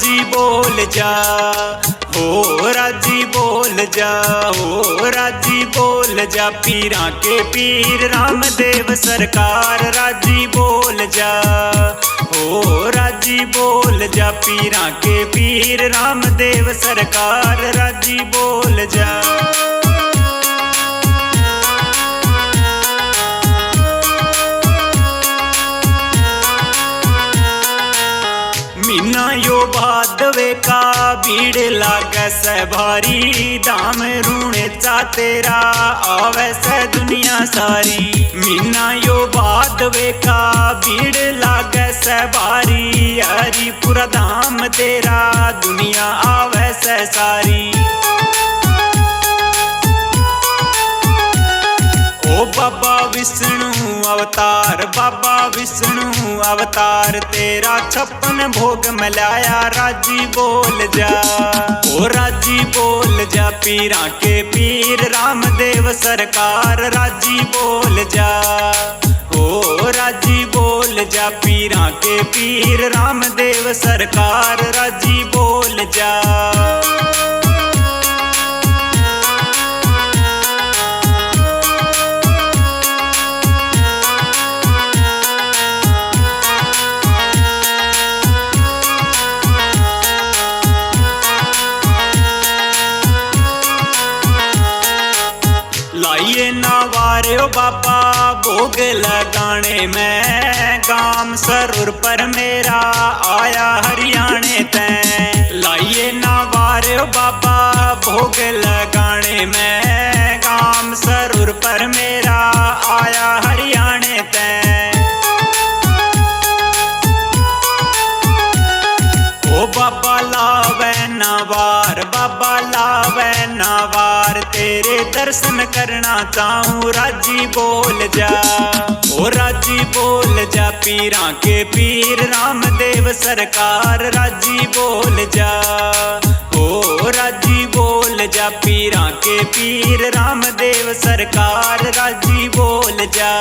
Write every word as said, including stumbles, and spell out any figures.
राजी बोल जा, हो राजी बोल जा, हो राजी बोल जा, पीरां के पीर रामदेव सरकार राजी बोल जा, हो राजी बोल जा, पीरां के पीर रामदेव सरकार राजी बोल जा। महीना यो भादवे का भीड़ लागे से भारी, धाम रूणेचा तेरा आवे से दुनिया सारी। महीना यो भादवे का भीड़ लागे से भारी, हरिपुरा धाम तेरा दुनिया आवे से सारी। ओ बाबा विष्णु अवतार, बाबा विष्णु अवतार, तेरा छप्पन भोग मिलाया, राजी बोल जा, ओ राजी बोल जा, पीरां के पीर रामदेव सरकार, राजी बोल जा, ओ राजी बोल जा, पीरां के पीर रामदेव सरकार, राजी बोल जा। लाइए ना वारे ओ बाबा भोग लगाने में, गाम सरूर पर मेरा आया हरियाणे तै। लाइए ना वारे ओ बाबा भोग लगाने में, गाम सरूर पर मेरा आया हरियाणे तै। ओ बाबा लावे ना वार, बाबा लावे ना वार, तेरे दर्शन करना चाहूं, राजी बोल जा, ओ राजी बोल जा, पीरां के पीर रामदेव सरकार, राजी बोल जा, ओ राजी बोल जा, पीरां के पीर रामदेव सरकार, राजी बोल जा।